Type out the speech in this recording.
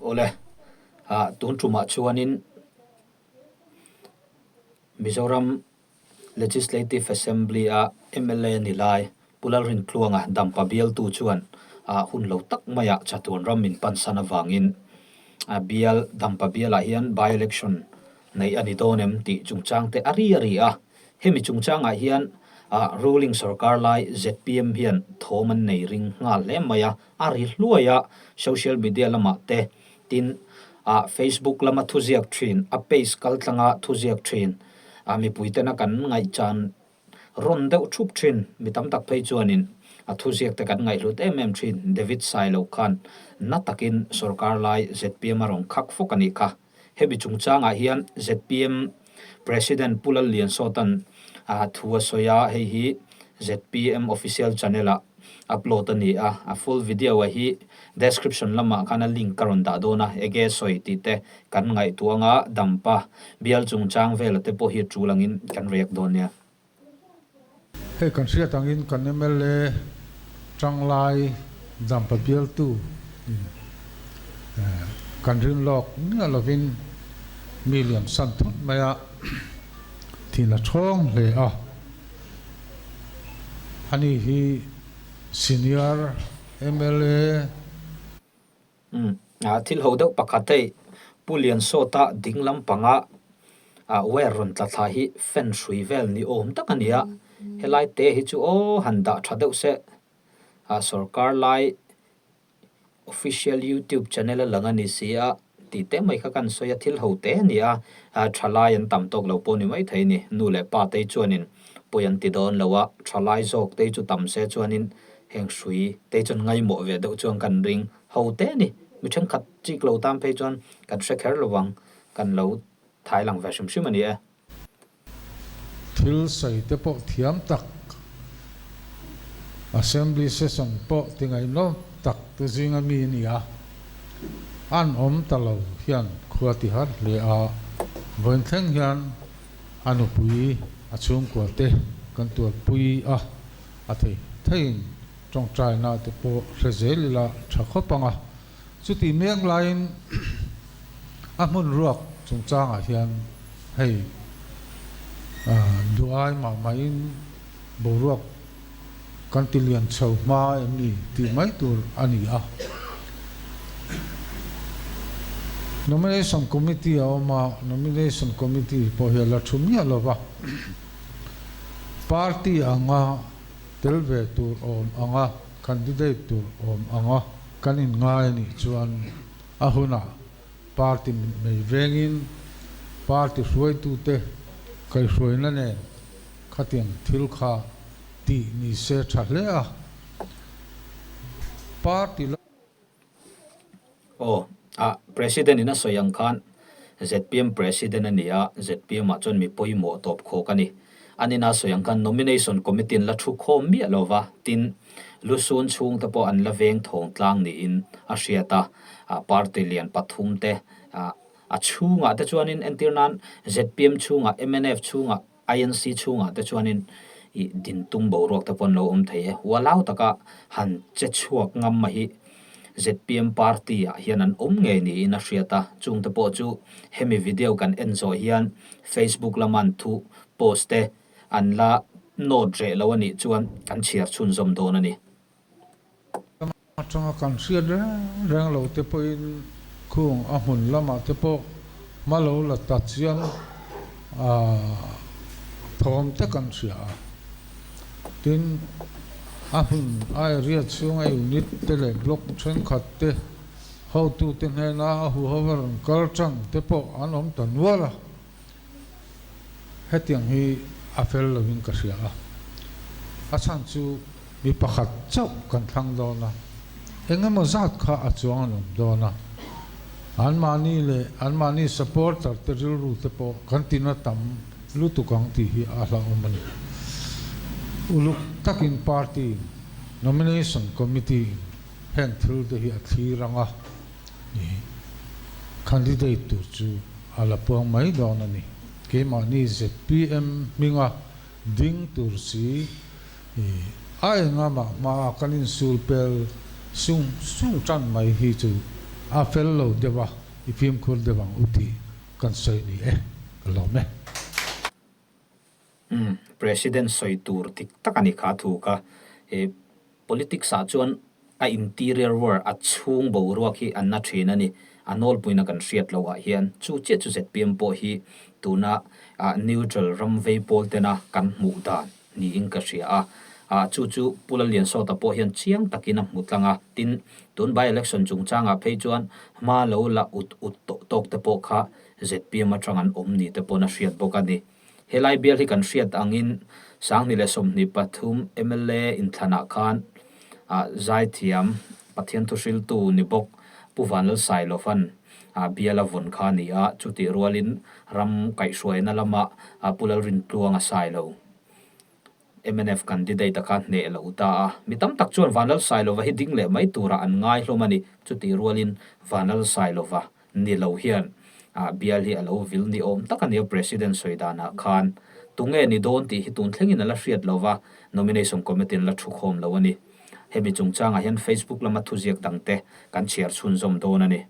Awle, ah tun tumah chuanin Mizoram Legislative Assembly a mla ni lai Pu Lalrintluanga Dampa bialtu chuan ah hun lo tak maiah chatuan ram min pansan avangin a bial Dampa bialah hian by-election neih a ni dawn em tih chungchang te a ri a ri a. Hemi chungchangah hian ah ruling sorkar lai zpm hian thawm an nei ring nghal hle mai a, a ri hluai a, social media lamah te tin ah Facebook lama thuziak thin, a page kaltlanga thuziak thin ah mipuitena kan ngaihchan rawn deuh thup thin, mi tam tak phei chuanin a thuziak te kan ngaihhlut em em thin, David Sailo khan na takin sorkar lai zpm a rawn khak fawk a nih kha. Hemi chungchangah hian zpm President Pu Lalliansawta'n thu a sawi a, hei hi zpm official channel-ah upload a ni a, a full video-a hi description lamah khan a link ka rawn dah dawn a, ege sawi tih te kan ngaihtuah anga dampa bial chungchang vela te pawh hi tul angin kan react dawn nia. Hei kan hriat angin kan mla tanglai Dampa bialtu in kan rin lawk miah lovin mi liam san thut mai a, thin a thawng hle a. Ani hi senior mla. Umm, thil ho deuh pakhat hei Pu Liansawta ding lampanga wire rawn tla thla hi fan hrui vel ni awm tak a ni a, helai te hi chu aw han dah tha deuh se, sorkar lai official youtube channel a lang a ni si a tih te mai kha kan sawi a, thil ho te a ni a, thalai an tam tawk lo pawh ni maithei a ni, nu leh pa te chuanin pawi an ti dawn lo a, thalai zawk te chu tam se chuanin Heng hrui te chuan ngaimawh ve deuh chuan kan ring ho te a ni. Mi thenkhat chik lo tan phei chuan kan hre kher lo vang, kan lo thai lang ve hrim hrim a ni e. Thil sawi te pawh thiam tak, Assembly session pawh ti ngaihnawm tak te zinga mi a ni a, an awm ta lo hian khua ti har hle a, vawiin thleng hian a nupui a chhungkua te kan tuarpui a. A thei theiin tawngtaina te pawh hre zel ila tha khawp ang a. Chuti mek laiin a hmun ruak chungchangah hian hei duai mah mahin boruak kan ti lian chho hma em ni tih mai tur a ni a. Nomination Committee a awm a, Nomination Committee pawh hi a la thu miah lo va. Party anga tel ve tur awm anga candidate tur awm anga kan inngai a nih chuan a hunah party mitmei vengin party hruaitute kaihhruaina nen khatiang thil kha tih ni se tha hle a. Party. Aw, a President in a sawi ang khan zpm President a ni a, zpm ah chuan mi pawimawh tawp khawk a ni. An ina sawi ang khan Nomination Committee an la thu khawm miah lo va, tin, lusun chhung te pawh an la veng thawng tlang niin a hriat a, party lian pathum te a chhungah te chuanin entir nan zpm chhungah, mnf chhungah, INC chhungah te chuanin ih din tum boruak te pawh an lo awm thei e. Hualau taka han che chhuak ngam mai hi zpm party ah hian an awm ngei niin a hriat a, chung te pawh chu hemi video kan en zawh hian Facebook lama an thu post te an la note reh lo a nih chuan kan chhiar chhunzawm dawn a ni. Atanga kan hriat reng reng lo te pawhin khung a hmun lamah te pawh hma lo la ta chiam a thawm te kan hria a. Tin, a hmun a area chhunga unit te leh block thenkhat te hotute hnena a huho a rawn kal tang te pawh an awm ta nual a. Hetiang hi a fel lovin ka hria a, a chhan chu mi pakhat chauh kan thlang dawn a, eng emaw zat kha a chuang an awm dawn a, anmahni leh anmahni supporter te rilru te pawh kan tina tam lutuk ang tih hi a hlauhawm a ni. Uluk takin party nomination committee in heng thil te hi a thlir ang a. Ni. Candidate tur chu a la puang mai dawn a ni. Keimahni zpm hminga ding tur si i a enga mah hmaa kan insul pel sung sung tan mai hi chu a fel lo deuh a, i fimkhur deuh ang u tih kan sawi ni e, ka lawm e. Umm, President sawi tur dik tak a ni kha thu kha. He politics ah chuan a interior war, a chhung boruak hi an na thin a ni. A nawlpuina kan hriat loh ah hian chu chiah chu zpm pawh hi tuna neutral ram vei pawl tena kan hmuh dan niin ka hria a. Ah chu chu Pu Lalliansawta pawh hian chiang takin a hmu tlang a. Tin, tun by election chungchangah phei chuan hma lo la ut ut tawh tawk te pawh kha zpm atang an awm ni te pawn a hriat bawk a ni. Helai bial hi kan hriat angin 2023 mla inthlanah khan zaithiam Pathian thuhriltu ni bawk Pu Vanlalsailova'n bial a vawn kha a ni a, chutih rualin ram kaihhruaina lama Pu Lalrintluanga Sailo, mnf candidate a kha hneh lo ta a. Mi tam tak chuan Vanlalsailova hi ding leh mai turah an ngai hlawm a ni. Chutih rualin Vanlalsailova ni lo hian bial hi a lo vil ni awm tak a nia President sawi danah khan tunge ni dawn tih hi tun thlengin a la hriat lo va, Nomination Committee an la thukhawm lo a ni. Hemi chungchangah hian Facebook lama thuziak dangte kan chhiar chhunzawm dawn a ni.